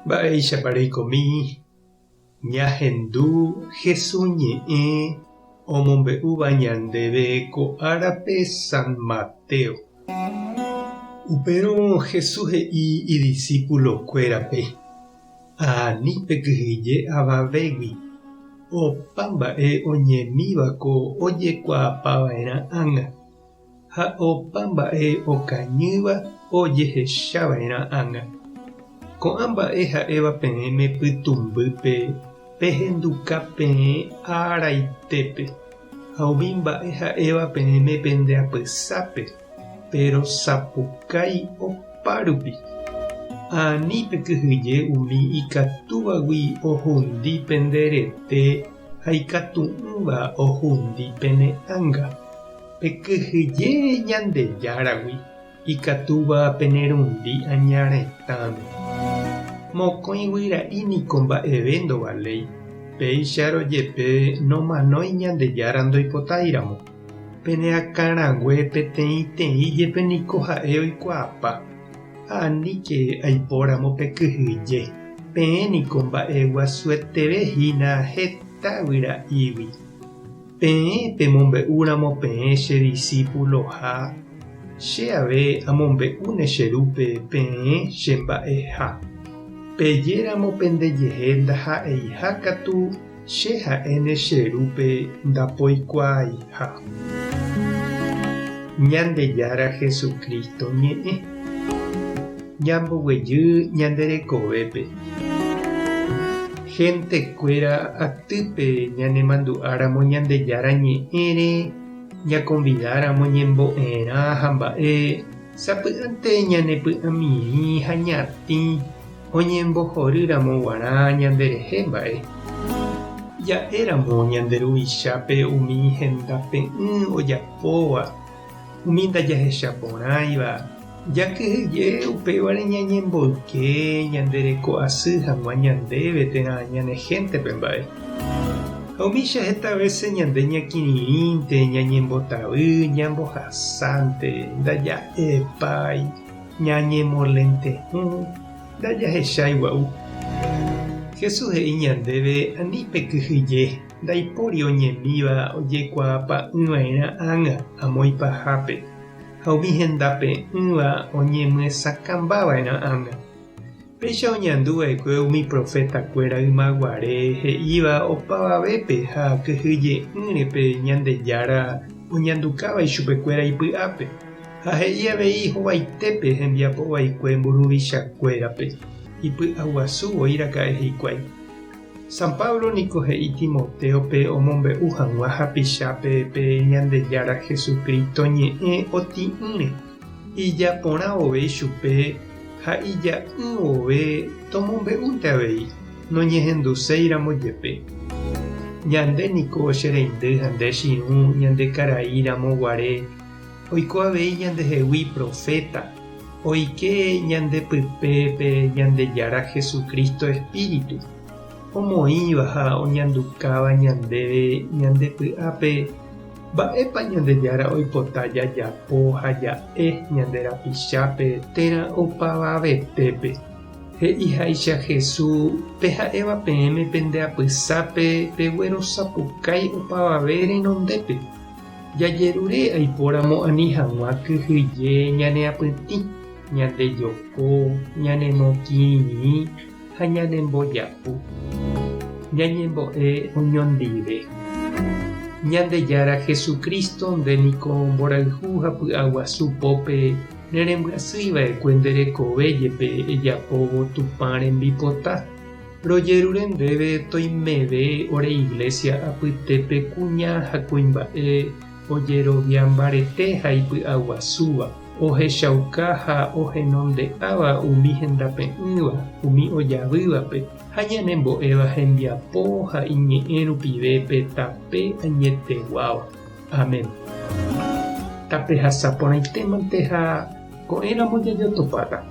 Mba'éichapa reikomi ñahendu Jesús ñe'ẽ omombe'úva ñandéve ko árape San Mateo. Upérõ Jesús he'i idisípulokuérape, Ani pekyhyje avavégui, opa mba'e oñemívako ojekuaapava'erã ág̃a. Ha opa mba'e okañýva ojehechava'erã ág̃a. Ko'ã mba'e ha'éva peẽme pytũmbýpe pehenduka peẽ araitépe, ha umi mba'e ha'éva peẽme pende apysápe, perosapukái opárupi. Ani pekyhyje umi ikatúvagui ohundi pende rete ha ikatu'ỹva ohundi pene ánga. Pekyhyje Ñandejáragui ikatúva pene rundi aña retãme. Mokõi guyra'i niko mba'eve ndovaléi, péicharõ jepe nomanói Ñandejára ndoipotáiramo. Pene akãrague peteĩteĩ jepe niko ha'e oikuaapa, ha aníke aipóramo pekyhyje, peẽ niko mba'e guasueteve hína heta guyra'ígui. Peẽ pemombe'úramo peẽ che disípuloha, che ave amombe'úne che Rúpe peẽ che mba'eha. Pejéramo pendejehe ndaha'eiha katu che ha'éne che Rúpe ndapoikuaaiha. Ñandejára Jesucristo ñe'ẽ. Ñamboguejy ñande rekovépe. Hentekuéra atýpe ñanemandu'áramo Ñandejára ñe'ẽre, ñakonvidáramo ñembo'erã ha mba'e, sapy'ánte ñanepy'amirĩ ha ñatĩ oñembohorýramo guarã ñanderehe mba'e. Ja'éramo ñande Ruvichápe umi hendape'ỹ ojapóva, Umi ndajahechaporãiva, jakyhyje upévare ñañemboyke ñandereko asy hag̃ua ñandéve térã ñane héntepe mba'e. Ha umícha heta vése ñande ñakirirĩnte, ñañembotavy, ñambohasánte, ndaja'epái, ñañemolente'ỹ, ndajahechái gua'u. Jesús he'i ñandéve ani pekyhyje. Ndaipóri oñemíva ojekuaapa'ỹva'erã ág̃a amo ipahápe, ha umi hendape'ỹva oñemyesakãmbava'erã ág̃a. Péicha oñanduva'ekue umi profetakuéra ymaguare he'íva opavavépe ha kyhyje'ỹre pe Ñandejára oñandukáva ichupekuéra ipy'ápe, ha he'i avei hovaitépe hembiapova'ekue mburuvichakuérape, ipy'aguasu voi raka'e hikuái. San Pablo niko he'i Timotéope omombe'u hag̃ua hapichápe pe Ñandejára Jesucristo ñe'ẽ otĩ'ỹre, ija porã vove ichupe ha ija'ỹ vove tomombe'únte avei, noñehenduséiramo jepe. Ñande niko che reindy ha nde chirũ ñande karai ramo guare oiko avei ñandehegui proféta, Oike ñande pype pe Ñandejára Jesucristo Espíritu, omoĩva ha oñandukáva ñandéve ñande py'ápe mba'épa Ñandejára oipota jajapo ha ja'e ñande rapichápe térã opavavetépe. He'iháicha Jesús, Pe ha'éva peẽme pende apysápe peguerosapukái opavave renondépe. Jajerure aipóramo ani hag̃ua kyhyje ñaneapytĩ, ñandejoko, ñanemokĩrĩrĩ ha ñanembojapu. Ñañembo'e oñondive. Ñandejára Jesucristo nde niko mborayhu ha py'aguasu pópe nerembyasýiva'ekue nde rekove jepe ejapóvo Tupã rembipota. Rojerure ndéve toimeve ore iglésia apytépe kuña ha kuimba'e ojerovia mbarete ha ipy'aguasúva, ohechauka ha ohenonde'áva umi hendape'ỹva, umi ojavývape, ha ñanembo'éva hembiapo ha iñe'ẽ rupive pe tape añeteguáva. Amén. Tapehasa porãitémante ha ko'ẽramo jajotopáta.